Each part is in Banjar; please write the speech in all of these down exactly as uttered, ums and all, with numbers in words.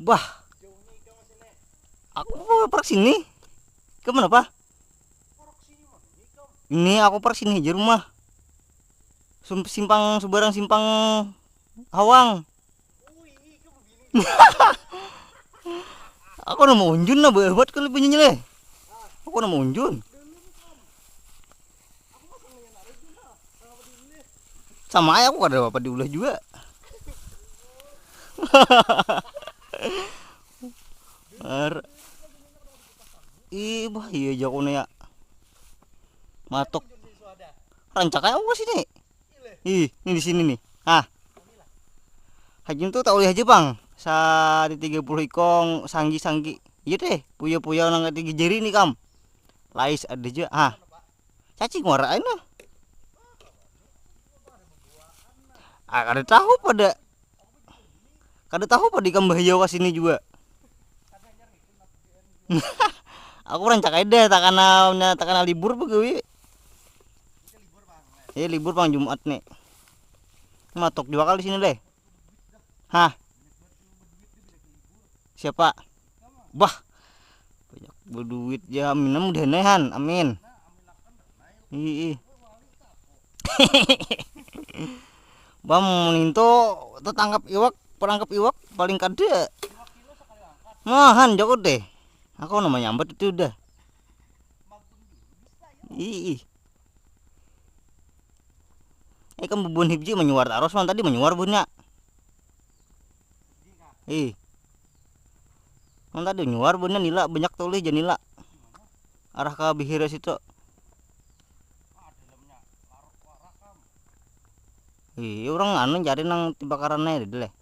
Bah, aku mau parak sini. Ke mana, Pak? Ini aku parak sini aja rumah. Sum- simpang, seberang simpang Hawang. Aku nama Unjun nah, buat kalau bunyinya leh. Aku nama Unjun. Sama aja aku kada apa diulah juga. Ar- Ih, bah, iya aja aku nih ya. Matuk. Rancak aja aku ke sini. Ih, ini di sini nih. Ah. Hajin tuh tak ulih aja, Bang. Sa di tiga puluh ikong sanggi-sanggi. Iya deh, puya-puya nang tiga jari nih, Kam. Lais ada aja. Ah. Cacing wara aja nah. Ah, kada tahu pada kada tahu pada ikam bahaya ke sini juga. Aku rancak aja deh, tak kena, tak kena libur begawi. Iya, libur pang Jumat nih. Matuk dua kali sini deh. Hah? Siapa? Bah. Banyak berduit ya, amin. Mudah nehan, amin. Ih, ih. Bam, ninto tetangkap iwak, perangkap iwak paling kada. Mahan jago deh. Aku nama nyambat itu udah. Ih, ih. Eh, kamu bubun hibji menyuar taros, man tadi menyuar bunnya. Ih. Man tadi menyuar bunnya nila banyak tulis janila. Arah ke bihir situ. Ih, orang anu cari nang tibakaran aja deh.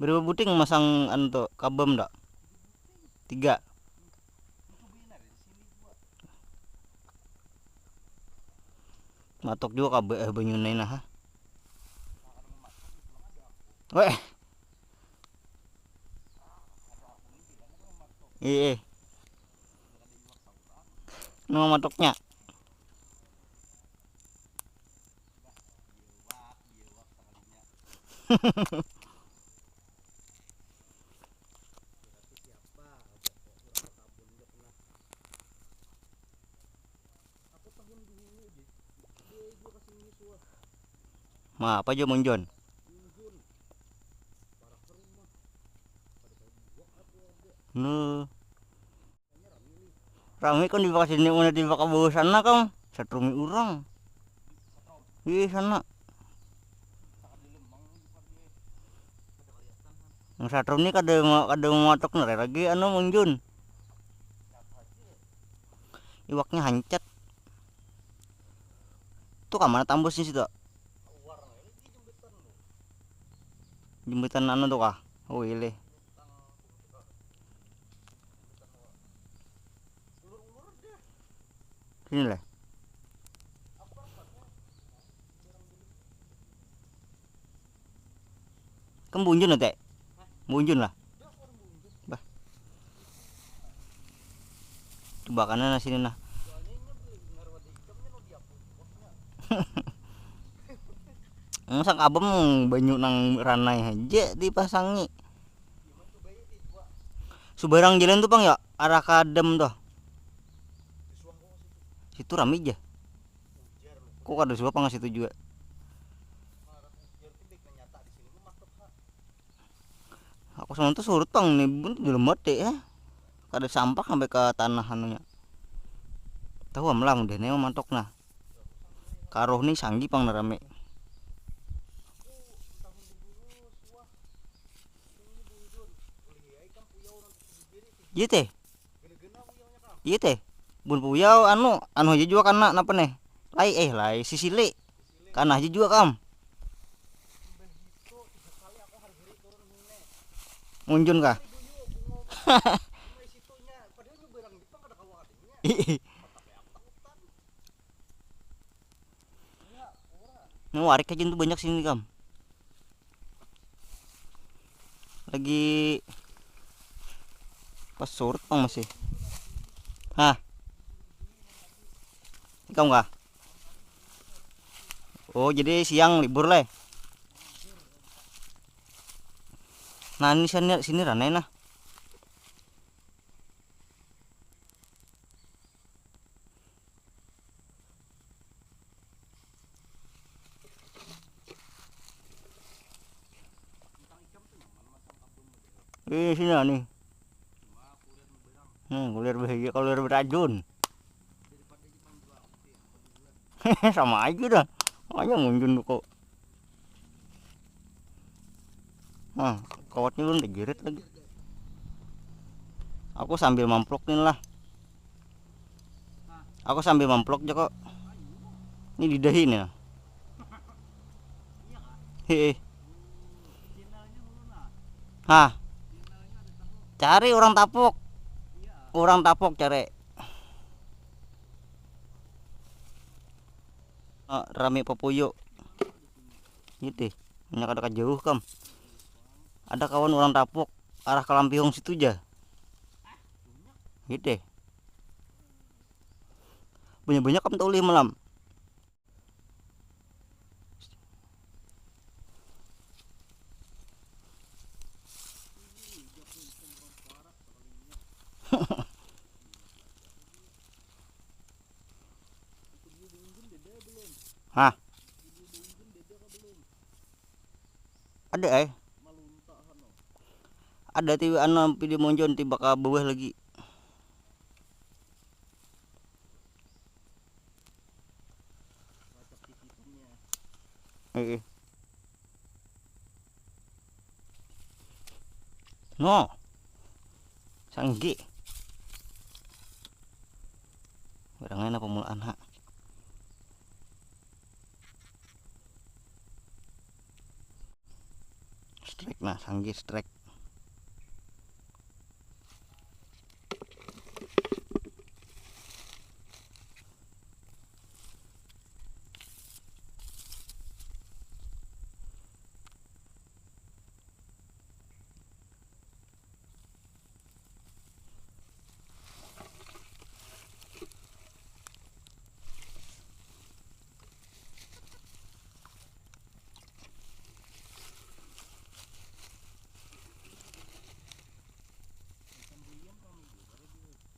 Berapa buting masang anu tuh, kabam dak? Tiga. Matok juga kabe eh banyunai nah. Weh. Iya. Nama matoknya? Ma apa jo munjun? Nuh. Rami kan di bakas ini mana di bakas bawah sana kan satrumi urang. Iya sana. Nang satrum ni kada ma- kada mamatok nara lagi anu munjun. Iwaknya hancet. Tuh kamana tambusnya situ? Jembatan anu tuh kah? Oh, ilih. Sini lah. Kamu bunjun lah, Tek? Bunjun lah. Bah. Coba kanan lah sini nah. Masa kabem banyu nang ranai aja dipasangi. Subarang jalan tuh pang ya, arah kadem tuh. Situ rame aja. Kok kada suah pang situ juga. Aku sama tuh surut pang nih bun jelema teh ya. Kada sampah sampai ke tanah anunya. Tahu am lah mudah nih mantok nah. Karoh nih sanggi pang rame. Iya teh. Iya teh. Bun puyau anu anu aja juga kana napa nih? Lai eh lai sisili. Kana aja juga kam. Munjun kah? Ih. Nah, warik aja tuh banyak sini kam. Lagi pas surut pang masih. Hah. Ikam kah? Oh, jadi siang libur leh. Nah, ini sini, sini ranai nah. Ini sini nih. Hmm, kulir bahaya, kulir beracun. Sama aja dah. Makanya munjun kok. Nah, kawatnya belum digirit lagi. Aku sambil mamplok nih lah. Aku sambil mamplok aja kok. Ini didahi nih. Heeh. Hah. Cari orang tapuk. Orang tapuk cari. Ah, rami papuyu. Gitu. Hanya kada kajauh kam. Ada kawan orang tapuk arah Kalampihung situ ja. Gitu. Banyak-banyak kam taulih malam. Hah? Ada eh. Ada tiba anu video monjon tiba ke bawah lagi. Heeh. No. Sanggi. Barangnya apa mulaan ha. Strike nah, sanggi strike.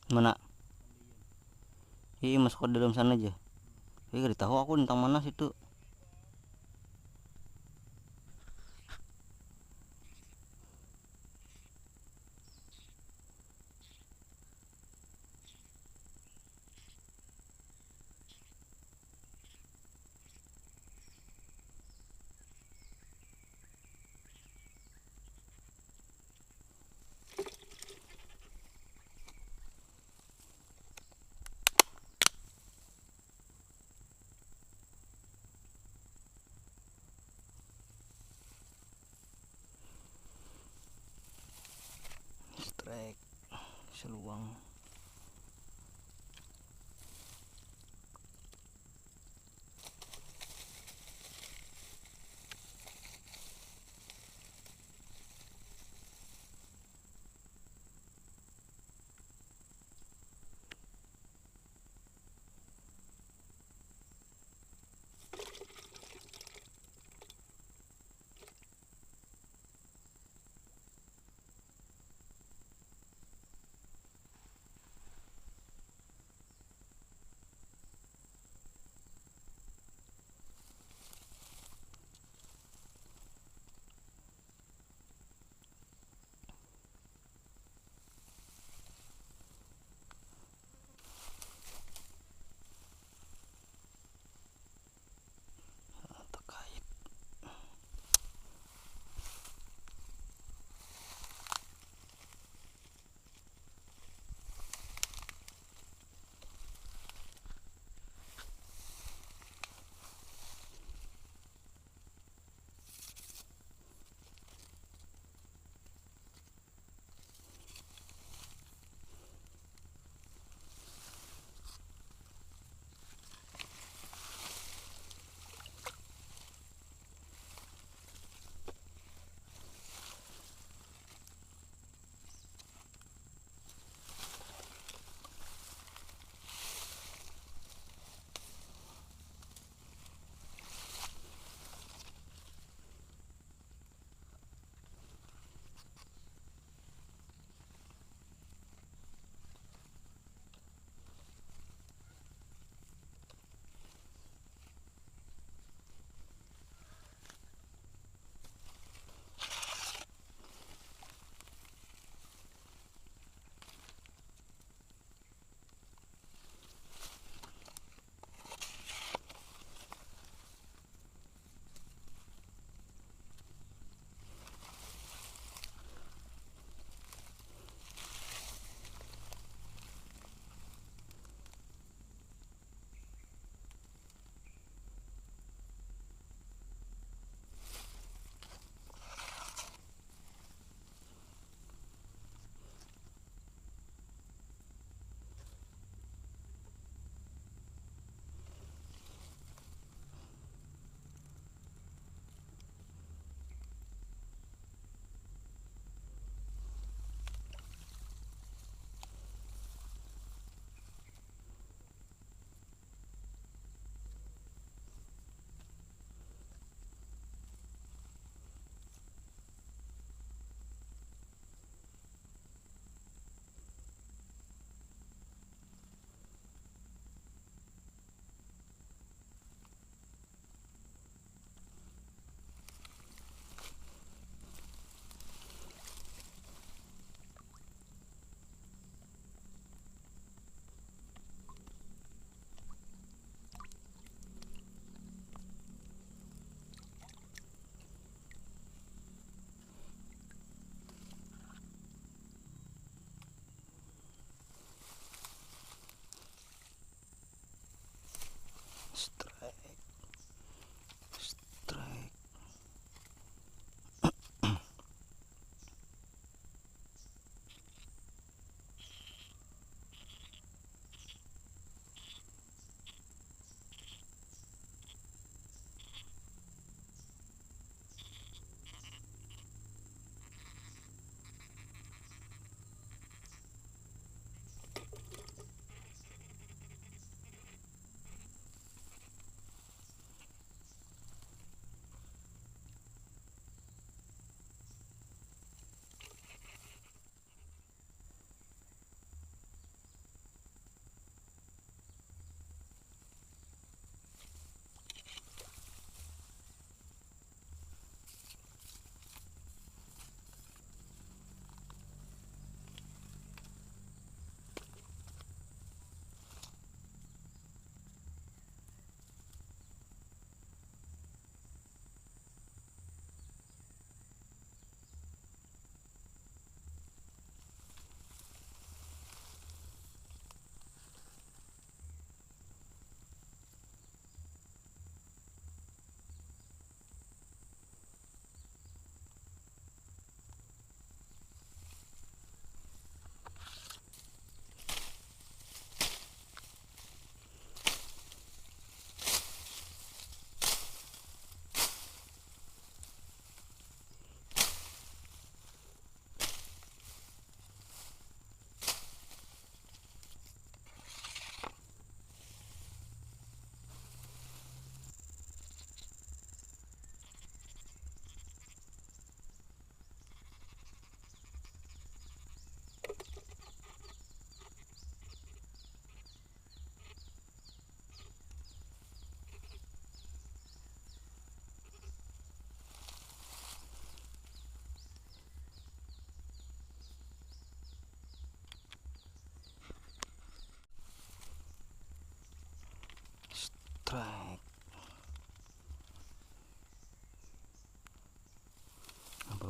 Mana? Iya, masuk ke dalam sana aja. Tapi kada tahu aku tentang mana situ. Strike seluang.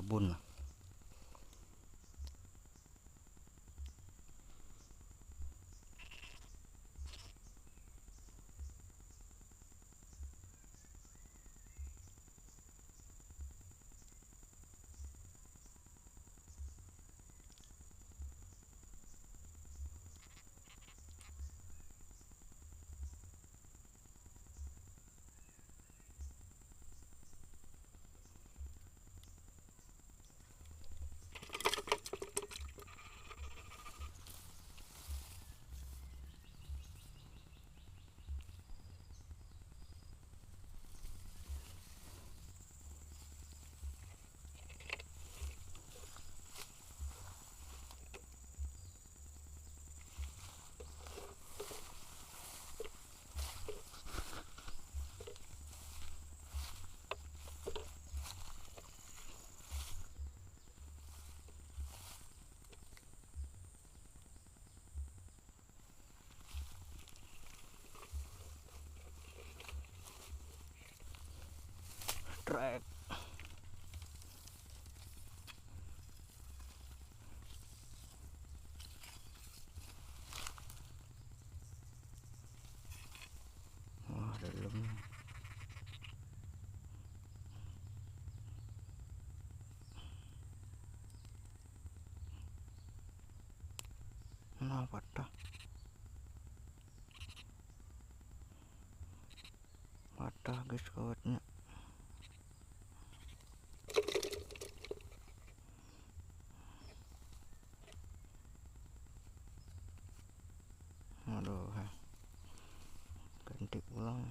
Bun. Trek. Wah, dalam. Nah, patah. Patah, guys, kawatnya. Aduh, heh. Ganti pulang.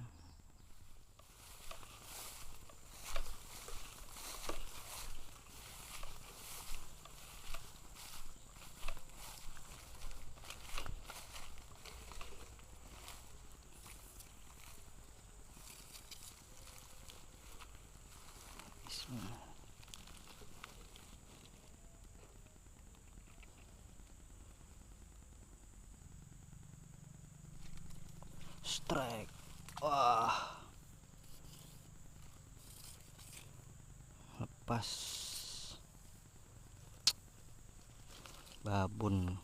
Bismillah. Strike. Wah. Lepas. Babun.